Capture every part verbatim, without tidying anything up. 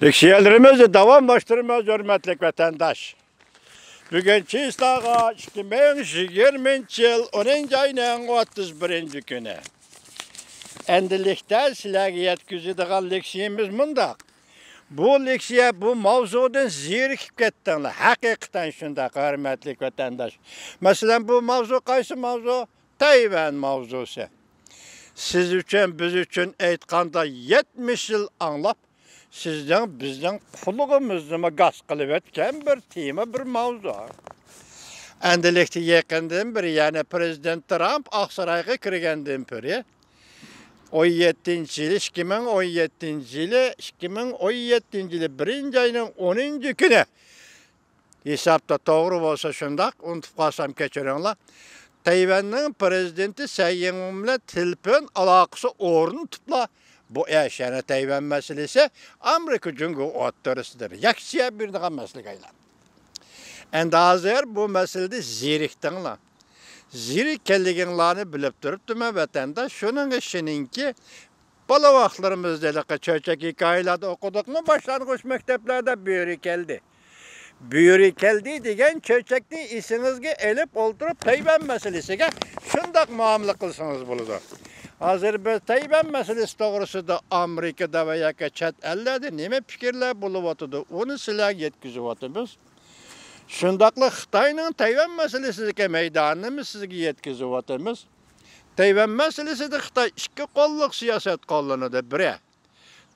لېكسىيەلىرىمىزنى داۋاملاشتۇرىمىز، ھۆرمەتلىك ۋەتەنداش. بۈگۈن چىسلاغا ئىككى مىڭ يىگىرمىنچى يىل ئونىنچى ئاينىڭ ئوتتۇز بىرىنچى كۈنى. ئەمدىلىكتە سىلەرگە يەتكۈزىدىغان لېكسىيەمىز مۇنداق. بۇ لېكسىيە، بۇ ماۋزۇدىن زېرىكىپ كەتتىڭلار. ھەقىقەتەن شۇنداق، ھۆرمەتلىك ۋەتەنداش. مەسىلەن، بۇ ماۋزۇ قايسى ماۋزۇ؟ تەيۋەن ماۋزۇسى. سىز ئۈچۈن، بىز ئۈچۈن ئېيتقاندا، يەتمىش يىل ئاڭلاپ، سىزنىڭ بىزنىڭ قۇلىقىمىزنىمۇ گاس قىلىۋەتكەن بىر تېما، بىر ماۋزۇ. ئەمدىلىكتە يېقىندىن بېرى، يەنى پىرېزىدېنت ترامپ ئاقسارايغا كىرگەندىن بېرى، ئون يەتتىنچى يىلى، ئىككى مىڭ ئون يەتتىنچى يىلى، ئىككى مىڭ ئون يەتتىنچى يىلى بىرىنچى ئاينىڭ ئونىنچى كۈنى، ھېسابتا توغرا بولسا شۇنداق، ئۇنتۇپ قالسام كەچۈرۈڭلار. تەيۋەننىڭ پىرېزىدېنتى سەي يىڭۋېن بىلەن تېلېفون ئالاقىسى ئورنىتىپلا، بۇ ئىش، يەنى تەيۋەن مەسىلىسى ئامېرىكا جۇڭگو ئوتتۇرىسىدا رېئاكسىيە بېرىدىغان مەسىلىگە ئايلاندى. ئەمدى ھازىر بۇ مەسىلىدە زېرىكتىڭلار. زېرىككەنلىكىڭلارنى بىلىپ تۇرۇپتىمەن، ۋەتەنداش. شۇنىڭغا ئىشىنىڭكى، بالا ۋاقىتلىرىمىزدا ھېلىقى چۆچەك ھېكايىلەردە ئوقۇدۇقمۇ؟ باشلانغۇچ مەكتەپلەردە بۆرە كەلدى. بۆرە كەلدى دېگەن چۆچەكنى ئېسىڭىزگە ئېلىپ ئولتۇرۇپ، تەيۋەن مەسىلىسىگە شۇنداق مۇئامىلە قىلسىڭىز بولىدۇ. ھازىر بىز تەيۋەن مەسىلىسى توغرىسىدا ئامېرىكىدا ۋە ياكى چەت ئەللەردە نېمە پىكىرلەر بولۇۋاتىدۇ، ئۇنى سىلەرگە يەتكۈزۈۋاتىمىز. شۇنداقلا خىتاينىڭ تەيۋەن مەسىلىسىدىكى مەيدانىنىمۇ سىزگە يەتكۈزۈۋاتىمىز. تەيۋەن مەسىلىسىدە خىتاي ئىككى قوللۇق سىياسەت قوللىنىدۇ. بىرى،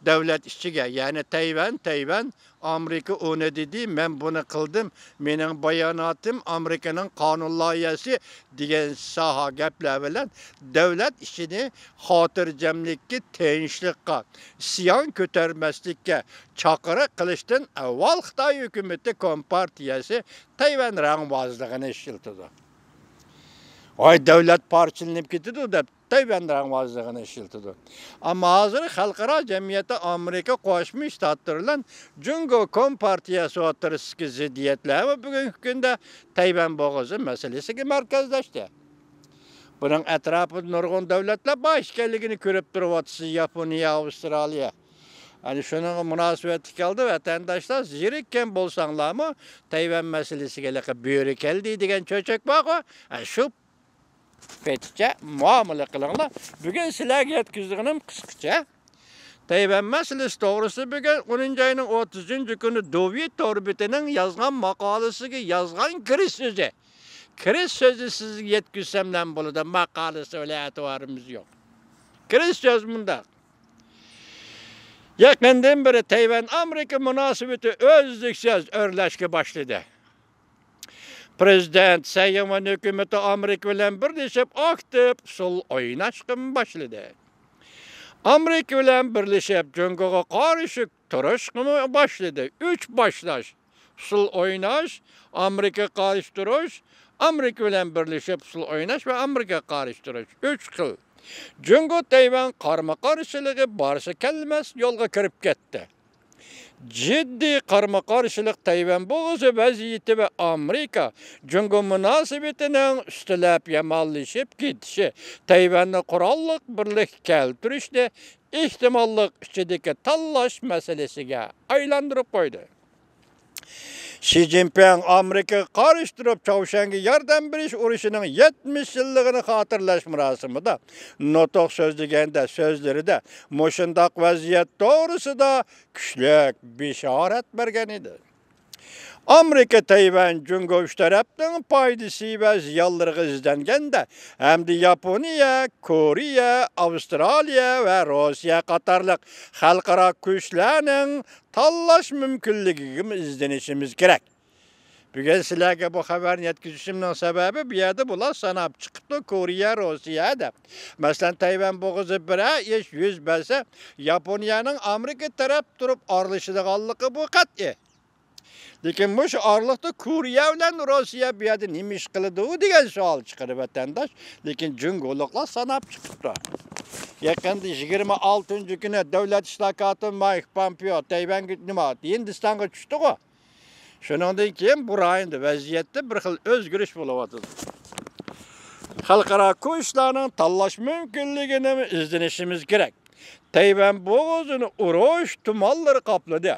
دۆلەت ئىچىگە، يەنى تەيۋەن، تەيۋەن، ئامېرىكا ئۇنى دېدى، مەن بۇنى قىلدىم، مېنىڭ باياناتىم ئامېرىكىنىڭ قانۇن لايىھەسى دېگەن ساھە گەپلەر بىلەن دۆلەت ئىچىنى خاتىرجەملىككە، تىنچلىققا، ئىسيان كۆتەرمەسلىككە چاقىرىق قىلىشتىن ئاۋۋال خىتاي ھۆكۈمىتى كومپارتىيەسى تەيۋەن راڭۋازلىقىنى ئىشلىتىدۇ. ۋاي، دۆلەت پارچىلىنىپ كېتىدۇ دەپ، تەيۋەن راڭۋازلىقىنى ئىشلىتىدۇ. ئەمما ھازىر خەلقئارا جەمئىيەتتە ئامېرىكا قوشما شتاتلىرى بىلەن جۇڭگو كومپارتىيەسى ئوتتۇرىسىدىكى زىددىيەتلەرمۇ بۈگۈنكى كۈندە تەيۋەن بوغۇزى مەسىلىسىگە مەركەزلەشتى. بۇنىڭ ئەتراپىدا نۇرغۇن دۆلەتلەر بار ئىكەنلىكىنى كۆرۈپ تۇرۇۋاتىسىز، ياپونىيە، ئاۋسترالىيە. يەنى شۇنىڭغا مۇناسىۋەتلىك ھالدا ۋەتەنداشلار، زېرىككەن بولساڭلارمۇ، تەيۋەن مەسىلىسىگە ھېلىقى بۆرە كەلدى دېگەن چۆچەك بارغۇ، ئە، شۇ پېتىچە مۇئامىلە قىلىڭلار. بۈگۈن سىلەرگە يەتكۈزىدىغىنىم قىسقىچە. تەيۋەن مەسىلىسى توغرىسىدا بۈگۈن ئونىنچى ئاينىڭ ئوتتۇزىنچى كۈنى دۇۋى تور بېتىنىڭ يازغان ماقالىسىگە يازغان كىرىش سۆزى. كىرىش سۆزى سىزگە يەتكۈزسەملەم بولىدۇ، ماقالىسى بىلەن ئەتىۋارىمىز يوق. كىرىش سۆز مۇنداق. يېقىندىن بېرى تەيۋەن ئامېرىكا مۇناسىۋىتى ئۈزلۈكسىز ئۆرلەشكە باشلىدى. پىرېزىدېنت سەي يىڭۋېن ھۆكۈمىتى ئامېرىكا بىلەن بىرلىشىپ ئاكتىپ ئۇسسۇل ئويناشقىمۇ باشلىدى. ئامېرىكا بىلەن بىرلىشىپ جۇڭگوغا قارشى تۇرۇشقىمۇ باشلىدى. ئۈچ باشلاش. ئۇسسۇل ئويناش، ئامېرىكىغا قارشى تۇرۇش، ئامېرىكا بىلەن بىرلىشىپ ئۇسسۇل ئويناش ۋە ئامېرىكىغا قارشى تۇرۇش. ئۈچ خىل. جۇڭگو تەيۋەن قارىمۇ قارشىلىقى بارسا كەلمەس يولغا كىرىپ كەتتى. جىددىي قارىمۇ قارشىلىق تەيۋەن بوغۇزى ۋەزىيىتى ۋە ئامېرىكا جۇڭگو مۇناسىۋىتىنىڭ ئۈستىلەپ يامانلىشىپ كېتىشى تەيۋەننى قوراللىق بىرلىككە كەلتۈرۈشنى ئېھتىماللىق ئىچىدىكى تاللاش مەسىلىسىگە ئايلاندۇرۇپ قويدى. شى جىنپىڭ ئامېرىكىغا قارشى تۇرۇپ چاۋشيەنگە ياردەم بېرىش ئۇرۇشىنىڭ يەتمىش يىللىقىنى خاتىرىلەش مۇراسىمىدا نۇتۇق سۆزلىگەندە سۆزلىرىدە مۇشۇنداق ۋەزىيەت توغرىسىدا كۈچلۈك بېشارەت بەرگەن ئىدى. ئامېرىكا تەيۋەن جۇڭگو ئۈچ تەرەپنىڭ پايدىسى ۋە زىيانلىرىغا ئىزدەنگەندە ھەمدە ياپونىيە، كورېيە، ئاۋسترالىيە ۋە روسىيە قاتارلىق خەلقئارا كۈچلەرنىڭ تاللاش مۇمكىنلىكىگىمۇ ئىزدىنىشىمىز كېرەك. بۈگۈن سىلەرگە بۇ خەۋەرنى يەتكۈزۈشۈمنىڭ سەۋەبى، بۇ يەردە بۇلار ساناپ چىقىپتۇ، كورېيە، روسىيە دەپ. مەسىلەن، تەيۋەن بوغۇزى بىرەر ئىش يۈز بەرسە، ياپونىيەنىڭ ئامېرىكا تەرەپ تۇرۇپ ئارىلىشىدىغانلىقى بۇ قەتئىي. لېكىن مۇشۇ ئارىلىقتا كورېيە بىلەن روسىيە بۇ يەردە نېمە ئىش قىلىدۇ دېگەن سوئال چىقىدۇ، ۋەتەنداش. لېكىن جۇڭگولۇقلار ساناپ چىقىپتۇ. يېقىندا يىگىرمە ئالتىنچى كۈنى دۆلەت ئىشلار كاتىپى مايك پومپېئو تەيۋەنگە، نېمە، ھىندىستانغا چۈشتىغۇ. شۇنىڭدىن كېيىن بۇ رايوندا ۋەزىيەتتە بىر خىل ئۆزگىرىش بولۇۋاتىدۇ. خەلقئارا كۈچلەرنىڭ تاللاش مۇمكىنلىكىنى ئىزدىنىشىمىز كېرەك. تەيۋەن بوغۇزىنى ئۇرۇش تۇمانلىرى قاپلىدى.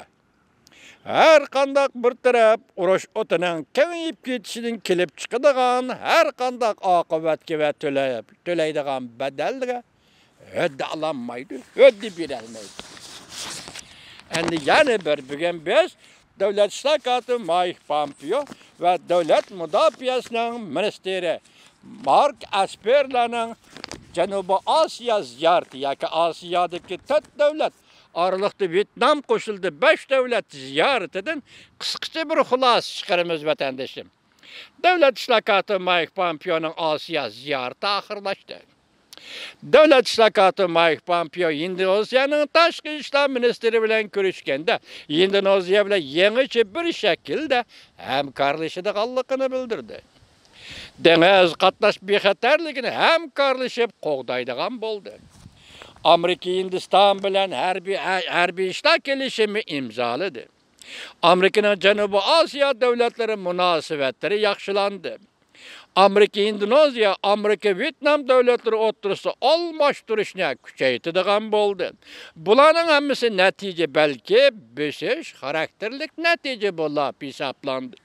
ھەر قانداق بىر تەرەپ ئۇرۇش ئوتىنىڭ كېڭىيىپ كېتىشىدىن كېلىپ چىقىدىغان ھەر قانداق ئاقىۋەتكە ۋە تۆلەپ، تۆلەيدىغان بەدەلگە ھۆددە ئالالمايدۇ، ھۆددە بېرەلمەيدۇ. ئەمدى يەنە بىر، بۈگۈن بىز دۆلەت ئىشلار كاتىپى مايك پامپېئو ۋە دۆلەت مۇداپىئەسىنىڭ مىنىستىرى مارك ئەسپېرلەرنىڭ جەنۇبىي ئاسىيا زىيارىتى ياكى ئاسىيادىكى تۆت دۆلەت، ئارىلىقتا ۋيېتنام قوشۇلدى، بەش دۆلەت زىيارىتىدىن قىسقىچە بىر خۇلاسە چىقىرىمىز، ۋەتەندىشىم. دۆلەت ئىشلار كاتىپى مايك پامپېئونىڭ ئاسىيا زىيارىتى ئاخىرلاشتى. دۆلەت ئىشلار كاتىپى مايك پامپېئو ھىندونېزىيەنىڭ تاشقى ئىشلار مىنىستىرى بىلەن كۆرۈشكەندە، ھىندونېزىيە بىلەن يېڭىچە بىر شەكىلدە ھەمكارلىشىدىغانلىقىنى بىلدۈردى. دېڭىز قاتناش بىخەتەرلىكىنى ھەمكارلىشىپ قوغدايدىغان بولدى. ئامېرىكا ھىندىستان بىلەن ھەربىي، ھەربىي ئىشلار كېلىشىمى ئىمزالىدى. ئامېرىكىنىڭ جەنۇبىي ئاسىيا دۆلەتلىرى مۇناسىۋەتلىرى ياخشىلاندى. ئامېرىكا، ھىندونېزىيە، ئامېرىكا، ۋيېتنام دۆلەتلىرى ئوتتۇرىسىدا ئالماشتۇرۇشنى كۈچەيتىدىغان بولدى. بۇلارنىڭ ھەممىسى نەتىجە، بەلكى بۆسۈش خاراكتېرلىك نەتىجە بولۇپ ھېسابلاندى.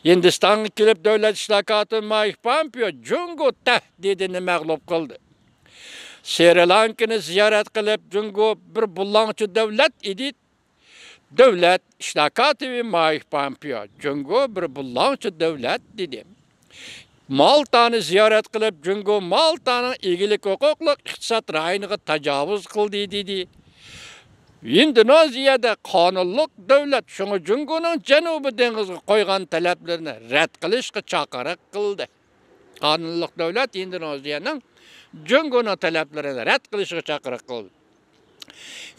ھىندىستانغا كېلىپ، دۆلەت ئىشلار كاتىپى مايك پامپېئو جۇڭگو تەھدىتىنى مەغلۇپ قىلدى. سرى لانكىنى زىيارەت قىلىپ، جۇڭگو بىر بۇلاڭچى دۆلەت ئىدى. دۆلەت ئىشلار كاتىپى مايك پامپېئو جۇڭگو بىر بۇلاڭچى دۆلەت دېدى. مالتانى زىيارەت قىلىپ، جۇڭگو مالتانىڭ ئىگىلىك ھوقۇقلۇق ئىقتىساد رايونىغا تاجاۋۇز قىلدى دېدى. ھىندونېزىيەدە قانۇنلۇق دۆلەت، شۇڭا جۇڭگونىڭ جەنۇبىي دېڭىزغا قويغان تەلەپلىرىنى رەت قىلىشقا چاقىرىق قىلدى. قانۇنلۇق دۆلەت ھىندونېزىيەنىڭ جۇڭگونىڭ تەلەپلىرىنى رەت قىلىشىغا چاقىرىق قىلدى.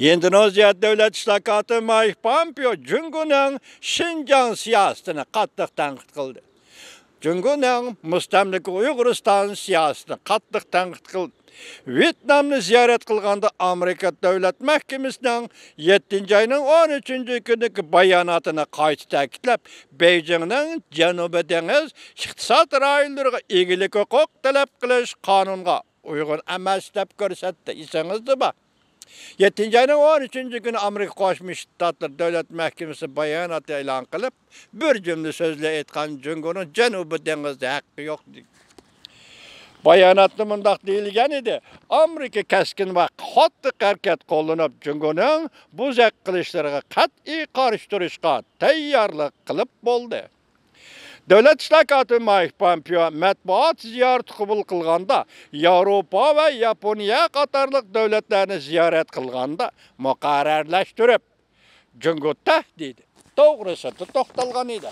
ھىندونېزىيە دۆلەت ئىشلار كاتىپى مايك پامپېئو جۇڭگونىڭ شىنجاڭ سىياسىتىنى قاتتىق تەنقىد قىلدى. جۇڭگونىڭ مۇستەملىكە ئۇيغۇرىستان سىياسىتىنى قاتتىق تەنقىد قىلدى. ۋيېتنامنى زىيارەت قىلغاندا ئامېرىكا دۆلەت مەھكىمىسىنىڭ يەتتىنچى ئاينىڭ ئون ئۈچىنچى كۈنىدىكى باياناتىنى قايتا تەكىتلەپ، بېيجىڭنىڭ جەنۇبىي دېڭىز ئىقتىساد رايونلىرىغا ئىگىلىك ھوقۇق تەلەپ قىلىش قانۇنغا ئۇيغۇن ئەمەس دەپ كۆرسەتتى. ئېسىڭىزدە بار. يەتتىنچى ئاينىڭ ئون ئۈچىنچى كۈنى ئامېرىكا قوشما شتاتلىرى دۆلەت مەھكىمىسى بايانات ئېلان قىلىپ، بىر جۈملە سۆزلەر ئېيتقان، جۇڭگونىڭ جەنۇبىي دېڭىزدا ھەققى يوق دېگەن. باياناتتا مۇنداق دېيىلگەن ئىدى: ئامېرىكا كەسكىن ۋە قاتتىق ھەرىكەت قوللىنىپ، جۇڭگونىڭ بۇ زەق قىلىشلىرىغا قەتئىي قارشى تۇرۇشقا تەييارلىق قىلىپ بولدى. دۆلەت ئىشلار كاتىپى مايك پامپېئو مەتبۇئات زىيارىتى قوبۇل قىلغاندا، ياۋروپا ۋە ياپونىيە قاتارلىق دۆلەتلەرنى زىيارەت قىلغاندا مۇقەررەرلەشتۈرۈپ، جۇڭگو تەھدىتى توغرىسىدا توختالغان ئىدى.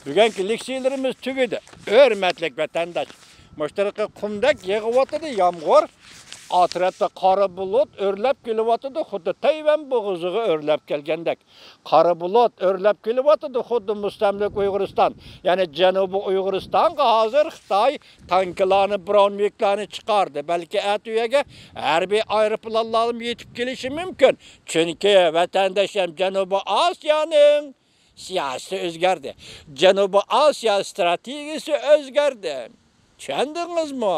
بۈگۈنكى لېكسىيەلىرىمىز تۈگىدى. ھۆرمەتلىك ۋەتەنداش، مۇشۇ تەرەپكە قۇمدەك يېغىۋاتىدۇ يامغۇر. ئا تەرەپتە قارا بۇلۇت ئۆرلەپ كېلىۋاتىدۇ، خۇددى تەيۋەن بوغۇزىغا ئۆرلەپ كەلگەندەك. قارا بۇلۇت ئۆرلەپ كېلىۋاتىدۇ، خۇددى مۇستەملىكە ئۇيغۇرىستان، يەنى جەنۇبىي ئۇيغۇرىستانغا ھازىر خىتاي تانكىلارنى، برونۋىكلارنى چىقاردى. بەلكى ئەتە ئۇ يەرگە ھەربىي ئايروپىلانلارمۇ يېتىپ كېلىشى مۇمكىن. چۈنكى، ۋەتەنداشلىرىم، جەنۇبىي ئاسىيانىڭ سىياسىتى ئۆزگەردى. جەنۇبىي ئاسىيا ئىستراتېگىيىسى ئۆزگەردى. چۈشەندىڭىزمۇ؟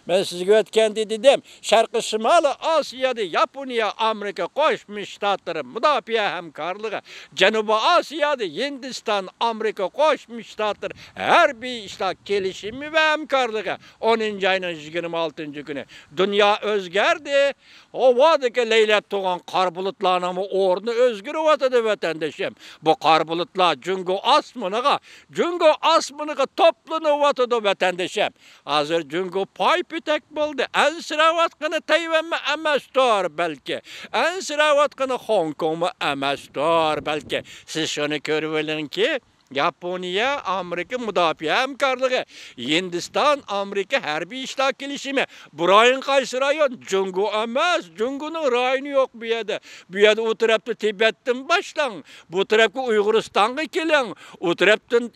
مەن سىزگە ئۆتكەندە دېدىم، شەرقىي شىمالىي ئاسىيادا ياپونىيە، ئامېرىكا قوشما شتاتلىرى مۇداپىئە ھەمكارلىقى، جەنۇبىي ئاسىيادا ھىندىستان، ئامېرىكا قوشما شتاتلىرى ھەربىي ئىشلار كېلىشىمى ۋە ھەمكارلىقى، ئونىنچى ئاينىڭ يىگىرمە ئالتىنچى كۈنى. دۇنيا ئۆزگەردى. ھاۋادىكى لەيلەپ تۇرغان قارا بۇلۇتلارنىڭمۇ ئورنى ئۆزگىرىۋاتىدۇ، ۋەتەندىشىم. بۇ قارا بۇلۇتلار جۇڭگو ئاسمىنىغا، جۇڭگو ئاسمىنىغا توپلىنىۋاتىدۇ، ۋەتەندىشىم. ھازىر جۇڭگو پايپېتەك بولدى. ئەنسىرەۋاتقىنى تەيۋەنمۇ ئەمەستۇر بەلكى. ئەنسىرەۋاتقىنى خوڭكوڭمۇ ئەمەستۇر بەلكى. سىز شۇنى كۆرۈۋېلىڭكى، ياپونىيە، ئامېرىكا مۇداپىئە ھەمكارلىقى، ھىندىستان، ئامېرىكا ھەربىي ئىشلار كېلىشىمى. بۇ رايون قايسى رايون؟ جۇڭگو ئەمەس، جۇڭگونىڭ رايونى يوق بۇ يەردە. بۇ يەردە ئۇ تەرەپتە تىبەتتىن باشلاڭ، بۇ تەرەپكە ئۇيغۇرىستانغا كېلىڭ، ئۇ تەرەپتىن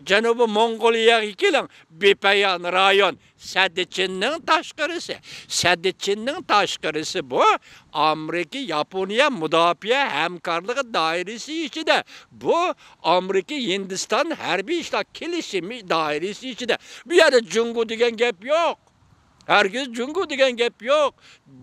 جەنۇبىي موڭغۇلىيەگە كېلىڭ. بىپايان رايون. سەددىچىننىڭ تاشقىرىسى. سەددىچىننىڭ تاشقىرىسى بۇ ئامېرىكا، ياپونىيە مۇداپىئە ھەمكارلىقى دائىرىسى ئىچىدە. بۇ ئامېرىكا، ھىندىستان ھەربىي ئىشلار كېلىشىمى دائىرىسى ئىچىدە. بۇ يەردە جۇڭگو دېگەن گەپ يوق. ھەرگىز جۇڭگو دېگەن گەپ يوق.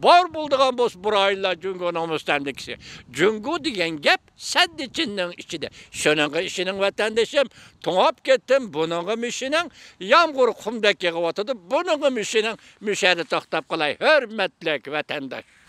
بار بولىدىغان بولسا بۇ رايونلار جۇڭگونىڭ مۇستەملىكىسى. جۇڭگو دېگەن گەپ سەددىچىننىڭ ئىچىدە. شۇنىڭغا ئىشىنىڭ ۋەتەندىشىم، توڭلاپ كەتتىم، بۇنىڭغىمۇ ئىشىنىڭ. يامغۇر قۇمدەك يېغىۋاتىدۇ، بۇنىڭغىمۇ ئىشىنىڭ. مۇشۇ يەردە توختاپ قالاي، ھۆرمەتلىك ۋەتەنداش.